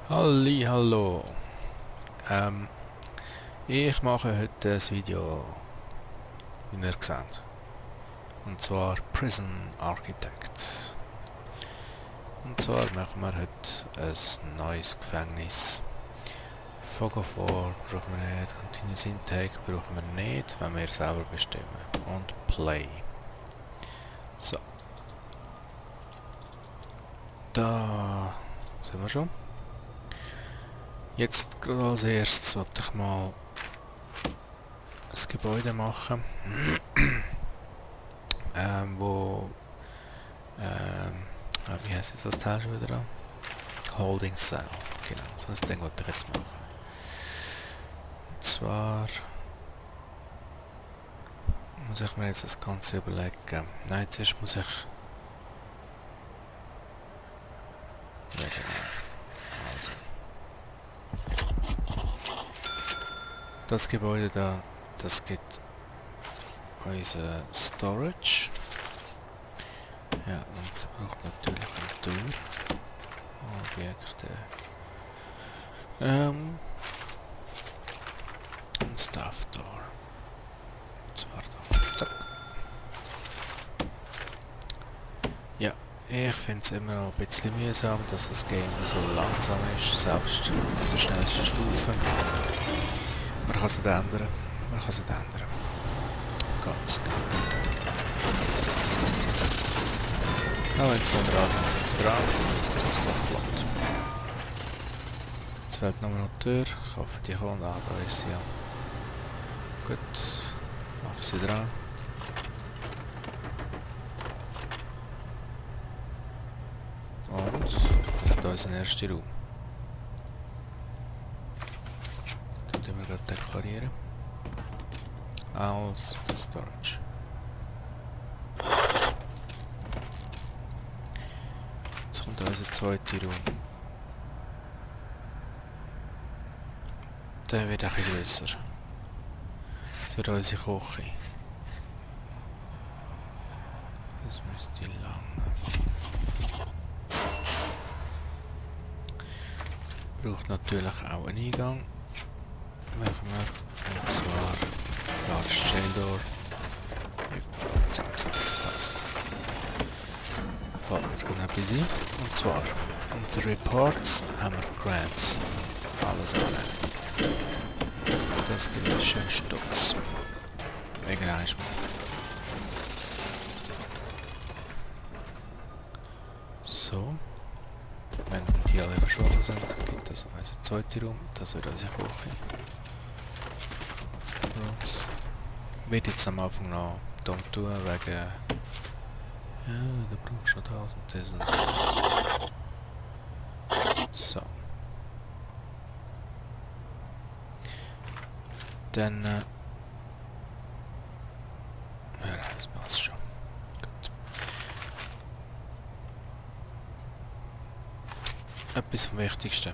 Halli, hallo. Ähm, ich mache heute ein Video, wie ihr seht. Und zwar Prison Architect. Und zwar machen wir heute ein neues Gefängnis. Fog of War brauchen wir nicht, Continuous Intake brauchen wir nicht, wenn wir selber bestimmen. Und Play. So. Da sind wir schon. Jetzt gerade als erstes wollte ich mal ein Gebäude machen, wo wie heisst jetzt das Teil schon wieder an? Holding Cell, genau, so ein Ding wollte ich jetzt machen. Und zwar muss ich mir jetzt das Ganze überlegen. Nein, zuerst muss ich... Ja, genau. Also. Das Gebäude da, das gibt unser Storage. Ja, und da braucht natürlich eine Tür. Objekte. Und Staff Door. Und zwar da. Zack. Ja, ich finde es immer noch ein bisschen mühsam, dass das Game so langsam ist, selbst auf der schnellsten Stufe. Man kann es nicht ändern. Man kann es nicht ändern. Ganz genau. Aber jetzt wenn wir dran sind, sind sie dran. Das geht flott. Jetzt fehlt nur noch die Tür. Ich hoffe, die kommt. Ah, da ist sie ja. Gut. Mach sie dran. Und da ist ein erster Raum. Den tun wir gerade deklarieren. Als Storage. Jetzt kommt unser zweiter Raum. Der wird etwas grösser. Das wird unsere Küche. Das müsste lang. Braucht natürlich auch einen Eingang. Machen wir. Und zwar Large Jail Door. Zack, passt. Fällt mir jetzt gerade etwas ein. Und zwar unter Reports haben wir Grants. Alles annehmen. Das gibt einen schönen Stutz. Wegen einmal. So. Wenn die alle verschwunden sind, gibt es unseren zweiten Raum. Das wird unsere Küche. Rooms. Wird jetzt am Anfang noch dumm tun, wegen... Ja, da brauchst du noch das und das und das. So. Dann... ja, das passt schon. Gut. Etwas vom Wichtigsten.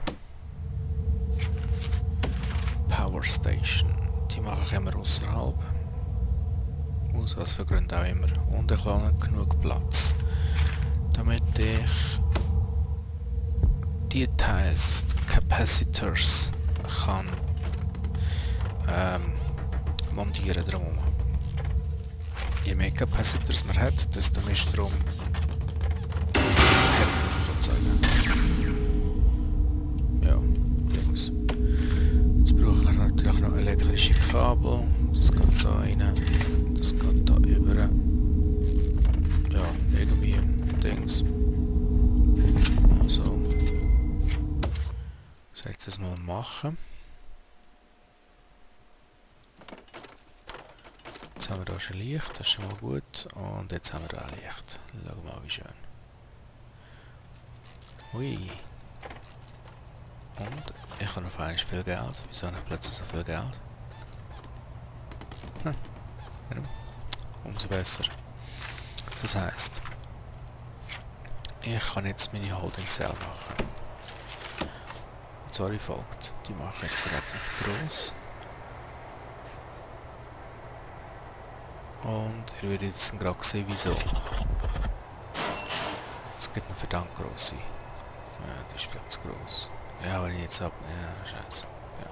Power Station. Die mache ich immer außerhalb. Aus was für Gründen auch immer. Und ich lasse genug Platz. Damit ich die Teils, Capacitors, kann montieren drumherum. Je mehr Capacitors man hat, desto mehr Strom hat man sozusagen. Ja, Jungs. Jetzt brauche ich natürlich noch elektrische Kabel. Das geht da rein. Das geht da über. Ja, irgendwie Dings. Also. Ich soll das mal machen. Jetzt haben wir da schon Licht, das ist schon mal gut. Und jetzt haben wir da Licht. Schauen wir mal, wie schön. Ui. Und ich habe auf einmal viel Geld. Wieso habe ich plötzlich so viel Geld? Warum? Umso besser. Das heisst, ich kann jetzt meine Holding Cell machen. Und zwar wie folgt. Die mache ich jetzt relativ gross. Und ihr werdet jetzt gerade sehen, wieso. Es gibt eine verdammt grosse. Ja, die ist viel zu gross. Ja, wenn ich jetzt ab... Ja, scheiße. Ja.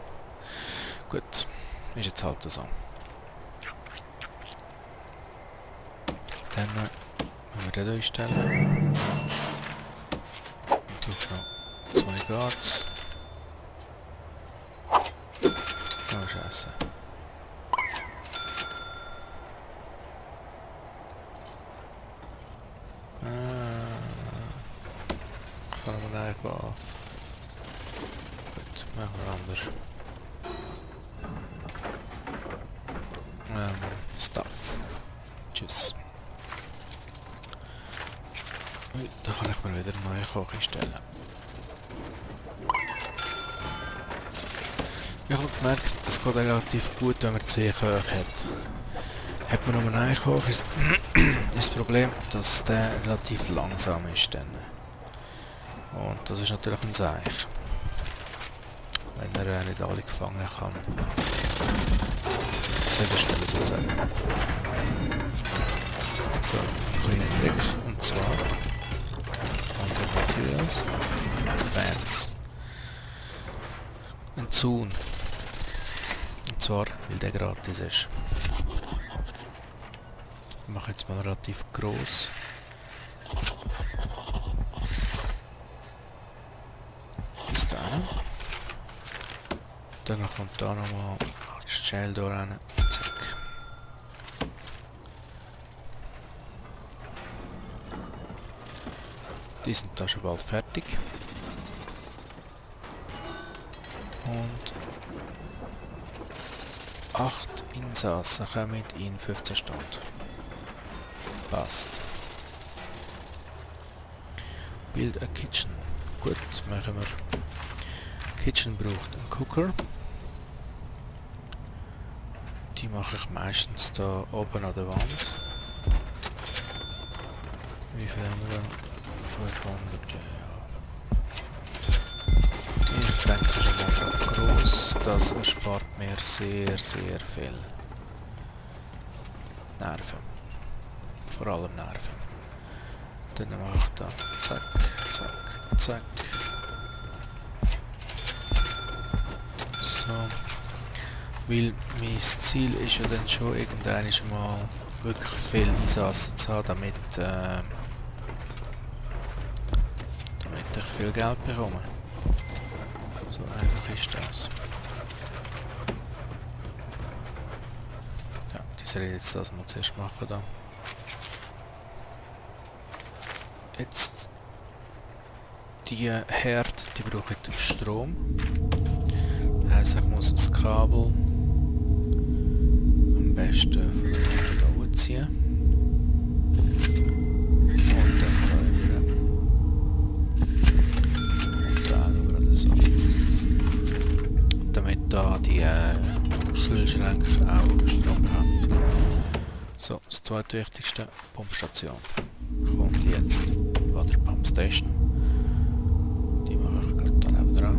Gut. Ist jetzt halt so. Dann müssen wir den einstellen. Ich brauche noch 2 Guards. Oh, scheiße. Kann man eigentlich auch... Gut, machen wir anders. Stuff. Tschüss. Ui, da kann ich mir wieder eine neue Koch einstellen. Ich habe gemerkt, es geht relativ gut, wenn man 2 Köche hat. Hat man nur einen Koch, ist das Problem, dass der relativ langsam ist. Dann. Und das ist natürlich ein Seich. Wenn er nicht alle gefangen kann. Sehr schnell sozusagen. So, ein kleiner Trick. Und zwar Under Materials, Fans. Ein Zaun. Und zwar, weil der gratis ist. Ich mache jetzt mal relativ gross. Bis dahin. Dann kommt da nochmal das Shell da rein. Zack. Die sind da schon bald fertig. Und 8 Insassen kommen in 15 Stunden. Passt. Build a Kitchen. Gut, machen wir. Kitchen braucht einen Cooker. Die mache ich meistens da oben an der Wand. Wie viel haben wir da? 500, ja. Ich denke schon mal gross, das erspart mir sehr, sehr viel Nerven. Vor allem Nerven. Dann mache ich da zack, zack, zack. So. Weil mein Ziel ist ja dann schon irgendwann mal wirklich viel Einsassen zu haben, damit ich viel Geld bekomme. So einfach ist das. Ja, die soll ich jetzt das mal zuerst machen da. Jetzt die Herd, die brauche ich Strom. Das heisst, ich muss das Kabel am besten von hier hochziehen. Und dann da über. Und dann gerade so. Damit da die Kühlschränke auch Strom haben. So, das zweitwichtigste, Pumpstation. Kommt jetzt. Oder Pumpstation. Die mache ich gerade da neben dran.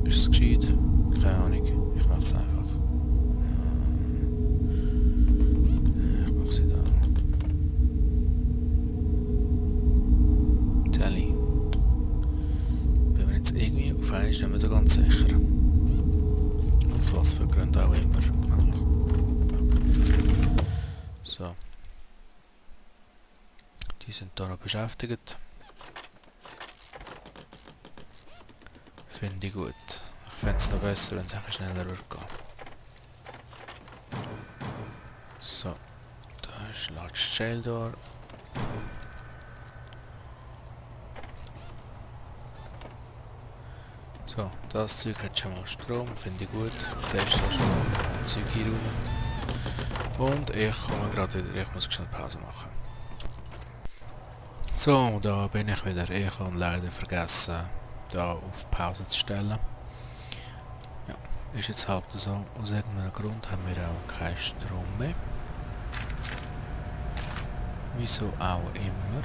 Ist es gescheit? Keine Ahnung. Ich mache es einfach. Ich mache sie da. Tally. Bin mir jetzt irgendwie auf einmal nicht mehr so ganz sicher. Aus was für Gründen auch immer. So. Die sind da noch beschäftigt. Finde ich gut. Ich fände es noch besser, wenn es einfach schneller würde gehen. So. Da ist Large Shell da. So, das Zeug hat schon mal Strom, finde ich gut. Der ist da schon mal Zeug hier rum. Und ich komme gerade wieder, ich muss schnell Pause machen. So, da bin ich wieder. Ich habe leider vergessen, da auf Pause zu stellen. Ja, ist jetzt halt so. Aus irgendeinem Grund haben wir auch keinen Strom mehr. Wieso auch immer.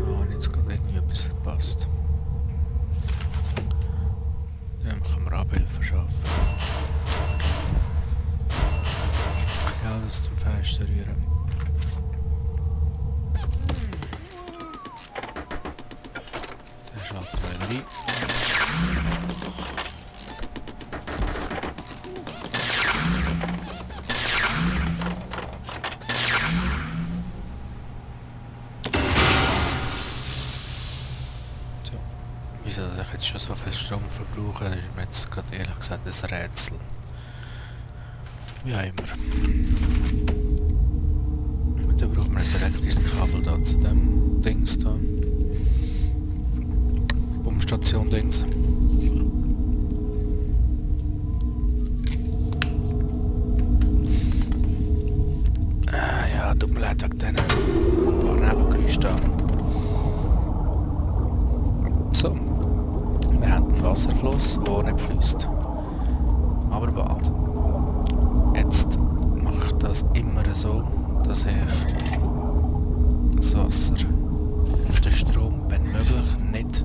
Oh, jetzt gerade irgendwie etwas verpasst. Dann kann man Abhilfe schaffen. Ich kann alles zum Fenster rühren. rein. So. Wieso ich jetzt schon so viel Strom verbrauche, ist mir jetzt gerade ehrlich gesagt ein Rätsel. Wie auch immer. Da brauchen wir ein elektrisches Kabel da zu dem Dings da. Pumpstation Dings. Ja, tut mir leid wegen diesen paar Nebengeräuschen da. So. Wir haben einen Wasserfluss, der nicht fließt. Aber bald. Jetzt mache ich das immer so, dass ich das Wasser und den Strom, wenn möglich, nicht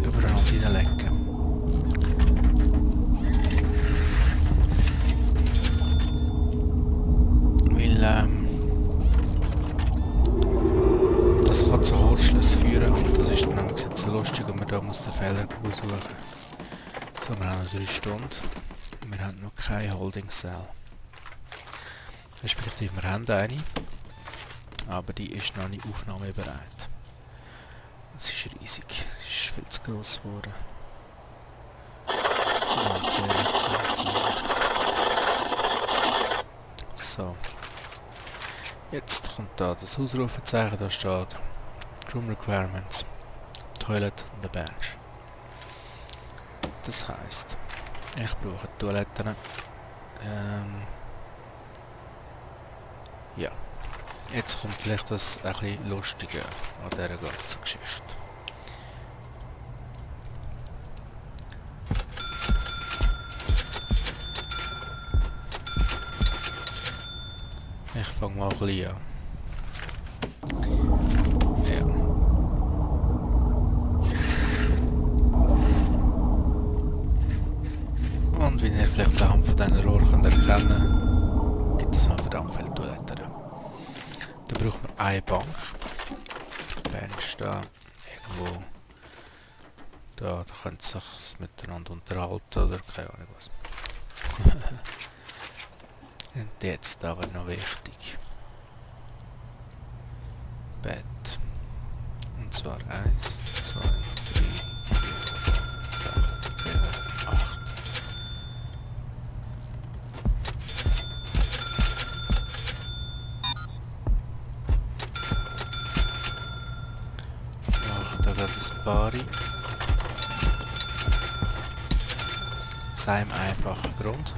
übereinander hineinlege. Weil das kann zu Kurzschluss führen und das ist dann nämlich jetzt so lustig und man da muss den Fehler suchen. So, wir haben 3 Stunden. Wir haben noch keine Holding Cell. Respektive wir haben eine, aber die ist noch nicht aufnahmebereit. Es ist riesig, es ist viel zu gross geworden. So. Jetzt kommt da das Ausrufezeichen, da steht Room Requirements, Toilet und the Bench. Das heisst, ich brauche Toiletten. Ja. Jetzt kommt vielleicht das ein bisschen Lustige an dieser ganzen Geschichte. Ich fange mal ein bisschen an. Ja. Und wie ihr vielleicht anhand von diesen Rohren erkennen könnt, gibt es noch verdammt viele Toiletten. Da braucht man eine Bank. Bench da, irgendwo. Da können sie sich miteinander unterhalten oder keine Ahnung was. Und jetzt aber noch wichtig. Bett. Und zwar 1, 2, 3, 4, 6, 7, 8. Da geht ein Bari. Aus einem einfachen Grund.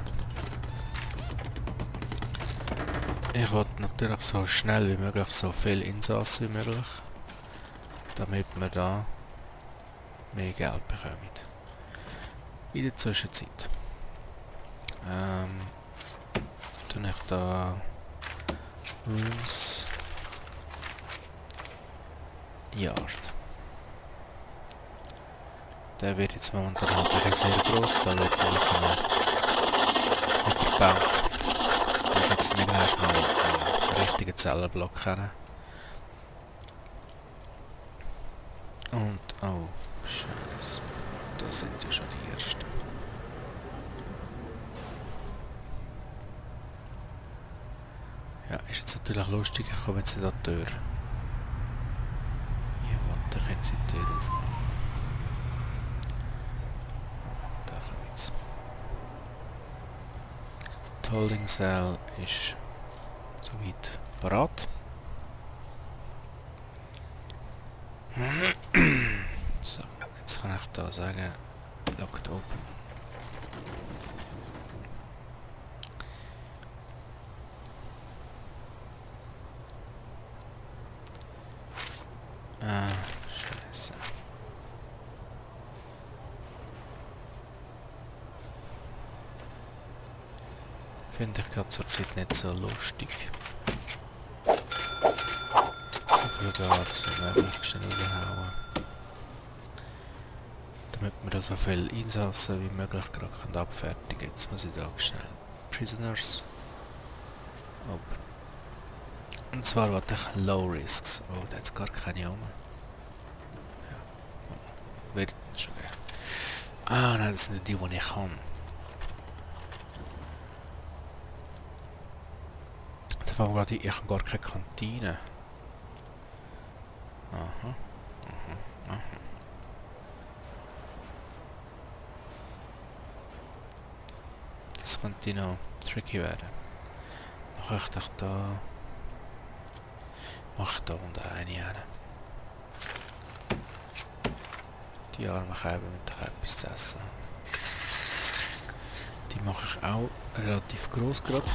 Ich wollte natürlich so schnell wie möglich so viel Insassen wie möglich, damit wir da mehr Geld bekommen. In der Zwischenzeit tue ich da Rooms Yard. Der wird jetzt momentan halt sehr gross, da wird er nicht gebaut. Da gibt es nicht erst mal einen richtigen Zellenblock her. Und, oh, Scheiße, da sind ja schon die ersten. Ja, ist jetzt natürlich lustig, ich komme jetzt nicht an die Tür. Hier wollte ich jetzt die Tür aufmachen. Da komme ich jetzt. Die Holding Cell ist soweit parat. So, jetzt kann ich da sagen, Locked Open. Scheiße. Finde ich gerade zur Zeit nicht so lustig. So viel Gas so möglichst schnell raushauen. Damit wir da so viele Insassen wie möglich gerade abfertigen können. Jetzt muss ich da schnell Prisoners open. Und zwar wollte ich Low Risks. Oh, da hat es gar keine rum. Wird schon gehen. Ah nein, das sind die, die ich kann. Da war gerade, ich habe gar keine Kantine. Aha. Aha. Das könnte noch tricky werden. Mache ich doch da. Mach da unten eine rein. Die armen Käben müssen doch etwas zu essen. Die mache ich auch relativ gross gerade.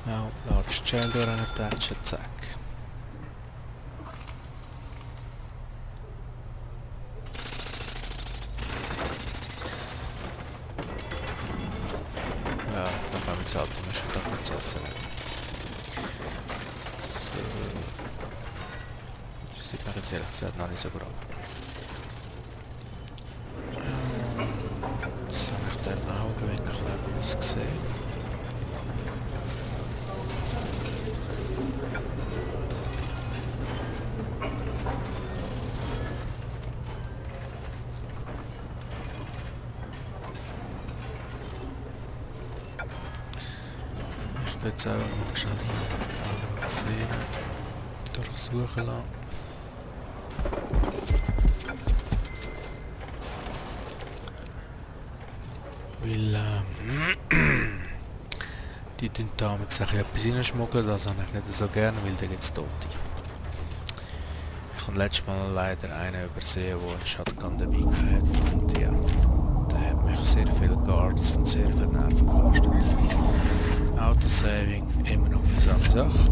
Auch large Shell durch attachen, zack. Ja, dann können wir jetzt halt immer schon gerade zu essen. So. Das sieht mir jetzt ehrlich gesagt noch nicht so grob. Jetzt habe ich den Augenwinkel etwas gesehen. Ich tue jetzt auch noch schnell die Augen sehen. Durchsuchen lassen. Weil die tun da etwas reinschmuggeln, das habe ich nicht so gerne, weil da gibt es Tote. Ich habe letztes Mal leider einen übersehen, der einen Shotgun dabei hatte. Und ja, der hat mich sehr viel Guards und sehr viel Nerven gekostet. Autosaving, immer noch eine Sache.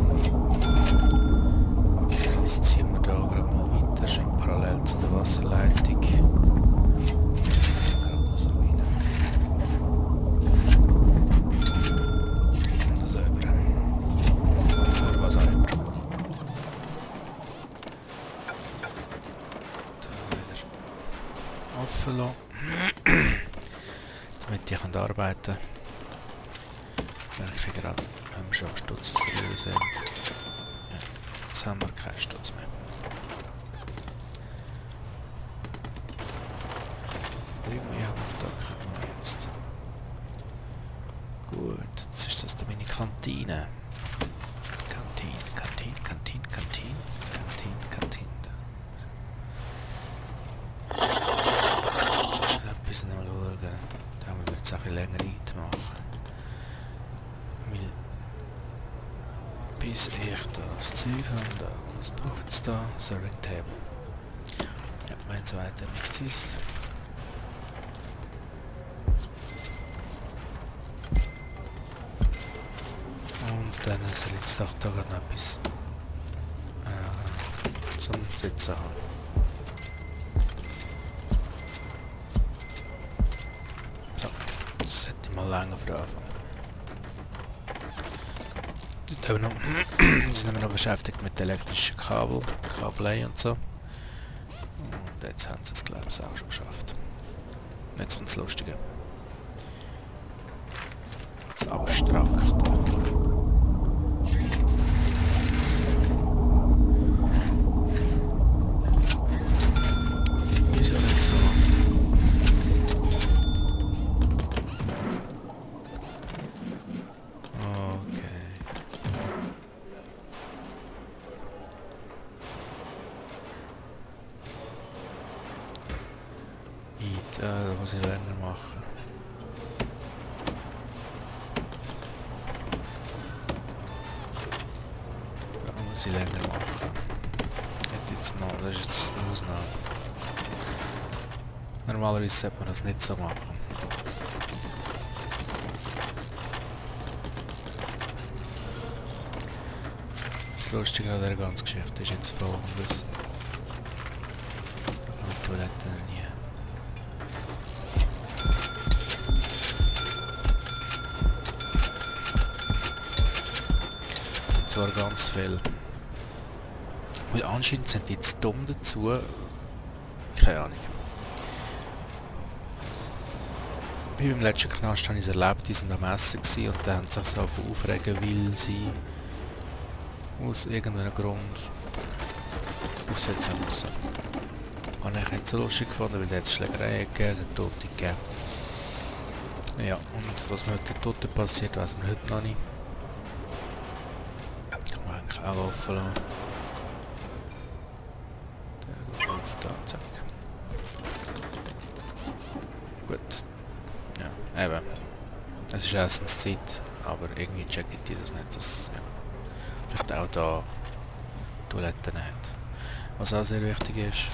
Jetzt ziehen wir da gerade mal weiter, schön parallel zu der Wasserleitung. Gerade noch so rein. Und das über. Für was auch immer. Da wieder offen lassen. Damit ich arbeiten kann. Merke ich gerade, wenn wir schon Stutz aus der Höhe sind. Ja, jetzt haben wir keinen Stutz mehr. Irgendwie habe ich da keinen jetzt. Gut, jetzt ist das da meine Kantine. Kantine. Schnell etwas noch schauen. Da haben wir jetzt ein bisschen länger machen. Weil bis ich da das Zeug habe, da, was brauche ich jetzt da? Serving Table. Ja, mein zweiter nichts ist. Und dann soll ich jetzt auch da gerade noch etwas zum Sitzen haben. So, das hätte ich mal länger für den Anfang. Jetzt sind wir noch beschäftigt mit elektrischen Kabelei und so. Und jetzt haben sie es, glaube ich, auch schon geschafft. Jetzt kommt das Lustige. Das Abstrakte. Wieso nicht so? Das muss ich länger machen. Das muss ich länger machen. Jetzt mal, das ist jetzt eine Ausnahme. Normalerweise sollte man das nicht so machen. Das Lustige an dieser ganzen Geschichte ist jetzt folgendes. Da kann die Toilette nie. Zwar ganz viel. Weil anscheinend sind die zu dumm dazu. Keine Ahnung. Wie beim letzten Knast habe ich es erlebt, die sind am Essen gewesen und dann haben sie sich so aufregen, weil sie aus irgendeinem Grund aufsetzen müssen. Habe ich nicht so lustig gefunden, weil da hat es Schlägerei gegeben, es hat Tote gegeben. Ja, und was mit den Toten passiert, weiß man heute noch nicht. Kann man eigentlich auch offen lassen. Der geht auf da, zack. Gut. Ja, eben. Es ist Essenszeit, aber irgendwie checken die das nicht, dass ja, vielleicht auch da Toiletten hat. Was auch sehr wichtig ist,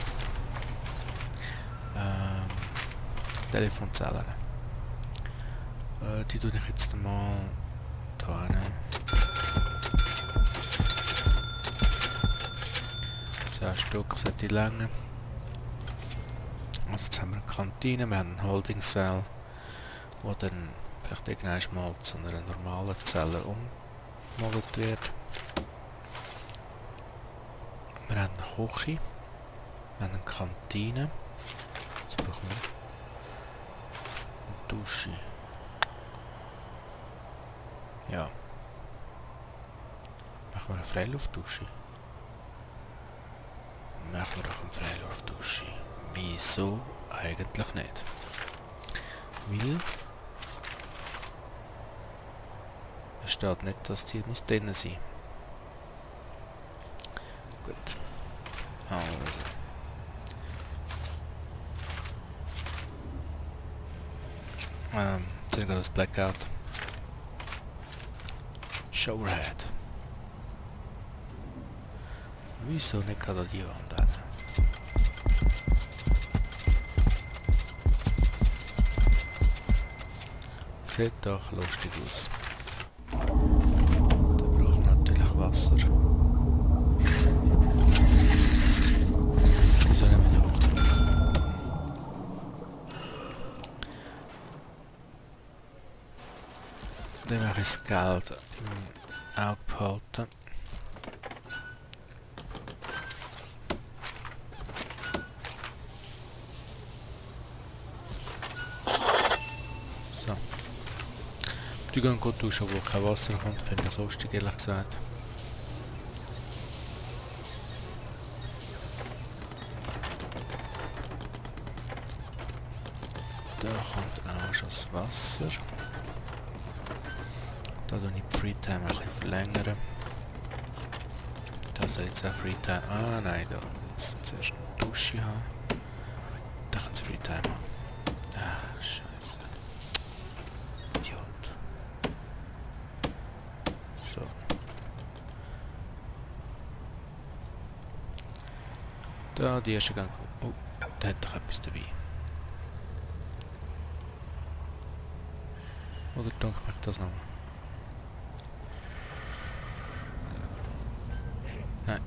Telefonzellen. Die tue ich jetzt mal da hin. 10 Stück sollte die Länge. Also jetzt haben wir eine Kantine, wir haben einen Holding Cell, wo dann vielleicht irgendwann mal zu einer normalen Zelle umgemodelt wird. Wir haben eine Küche, wir haben eine Kantine. Jetzt brauchen wir eine Dusche. Ja. Machen wir eine Freiluftdusche. Machen wir doch eine Freiluftdusche. Wieso eigentlich nicht? Weil es steht nicht, dass die muss drinnen sein. Gut. Also. Circa das Blackout. Showerhead. Wieso nicht gerade an die Wand hin? Sieht doch lustig aus. Da brauchen wir natürlich Wasser. Wieso nicht mit hoch? Dann mache ich das Geld im Auge behalten. So. Die gehen gut duschen, wo kein Wasser kommt, finde ich lustig, ehrlich gesagt. Da kommt auch schon das Wasser. Da tue ich die Freetime ein bisschen verlängern. Da soll jetzt auch Freetime... Ah nein, da muss ich zuerst eine Dusche haben. Da kann es Freetime haben. Ah, scheiße. Idiot. So. Da, die erste Gang. Oh, der hat doch etwas dabei. Oder dunkel ich das nochmal? Nein.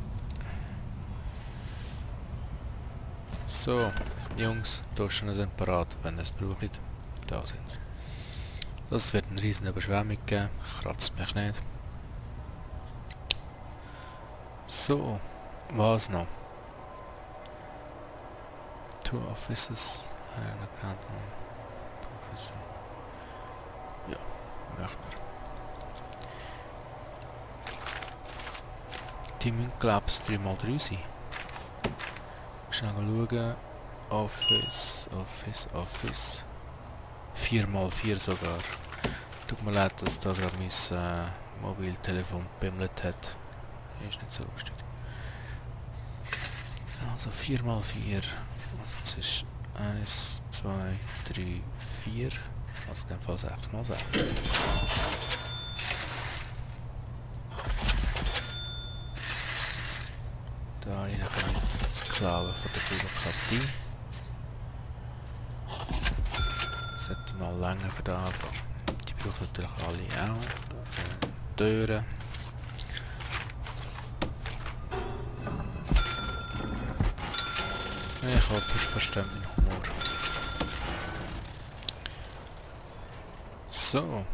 So, Jungs, Duschen sind parat, wenn ihr es braucht. Da sind sie. Das wird eine riesen Überschwemmung geben, kratzt mich nicht. So, was noch? 2 Offices, eine Kanton. Ja, machen wir. Die müssen, glaube ich, 3x3 sein. Schnell schauen. Office, Office, Office. 4x4 sogar. Tut mir leid, dass da gerade mein Mobiltelefon bimmelt hat. Ist nicht so lustig. Also 4x4. Also das ist 1, 2, 3, 4. Also in dem Fall 6x6. Da rein kommt das Klauen von der Bürokratie. Sollte mal länger für den Anfang. Die brauchen natürlich alle auch. Türen. Ich hoffe, ich verstehe meinen Humor. So.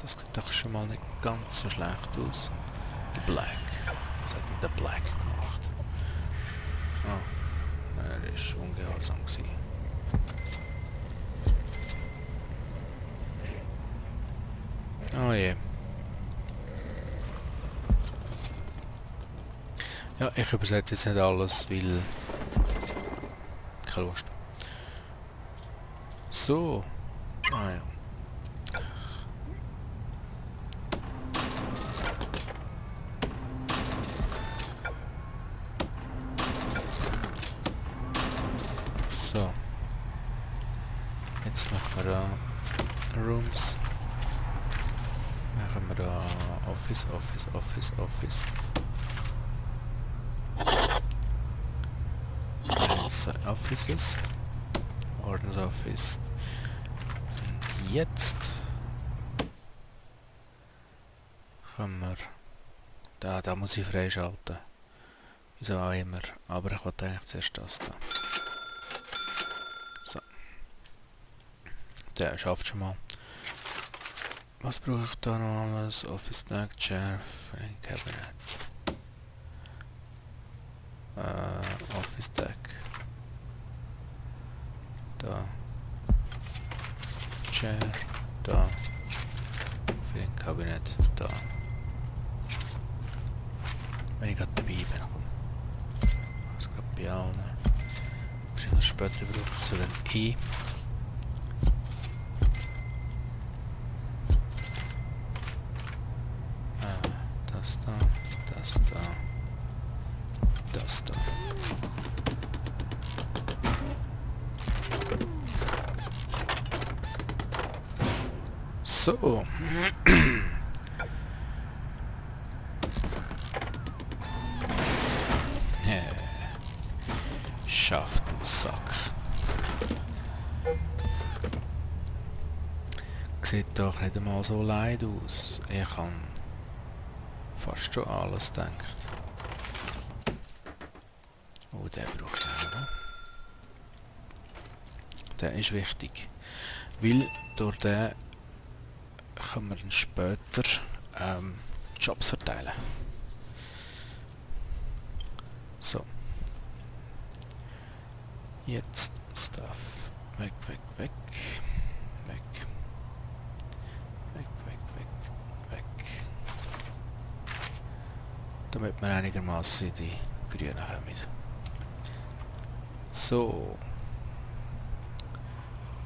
Das sieht doch schon mal nicht ganz so schlecht aus. Der Black. Was hat denn der Black gemacht? Oh. Er war ungehorsam. Oh je. Ja, ich übersetze jetzt nicht alles, weil... keine Lust. So. Ah ja. So. Jetzt machen wir da Rooms. Machen wir da Office, Office, Office, Office. Offices. Ordensoffice. Jetzt können wir... Da muss ich freischalten. Wieso auch immer. Aber ich wollte eigentlich zuerst das da. So. Der schafft schon mal. Was brauche ich da noch alles? Office Stack, Chair, Filing Cabinet. Office Stack. Da. Chair. Da. Filing Cabinet. Da. Wenn ich gerade dabei bin, komm. Ich gerade bei allen. Wahrscheinlich später brauche ich so ein E. Das da, das da, das da. So. Schaff, du Sack. Sieht doch nicht einmal so leid aus. Ich habe fast schon alles gedacht. Oh, der brauche ich auch noch. Der ist wichtig. Weil durch den können wir dann später Jobs verteilen. So. Jetzt Stuff. Weg, weg, weg. Weg. Weg, weg, weg, weg. Damit wir einigermaßen die Grünen haben. So.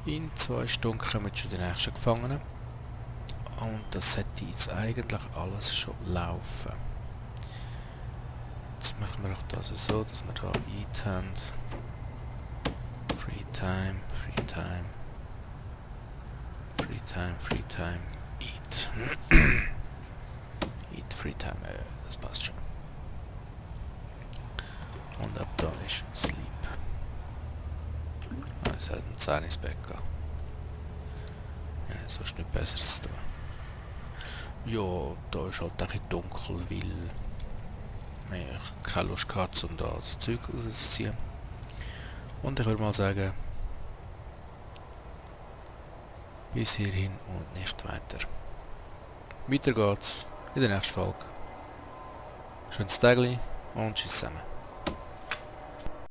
In 2 Stunden kommen schon die nächsten Gefangenen. Und das sollte jetzt eigentlich alles schon laufen. Jetzt machen wir auch das so, dass wir da Eat haben. Free time, free time. Free time, free time, eat. Eat, free time, das passt schon. Und ab da ist Sleep. Es hat 10 ins Bett gehen. Ja, sonst nicht Besseres da. Ja, da ist halt ein bisschen dunkel, weil ich keine Lust hatte, um da das Zeug rauszuziehen. Und ich würde mal sagen, bis hierhin und nicht weiter. Weiter geht's in der nächsten Folge. Schönes Tagli und tschüss zusammen.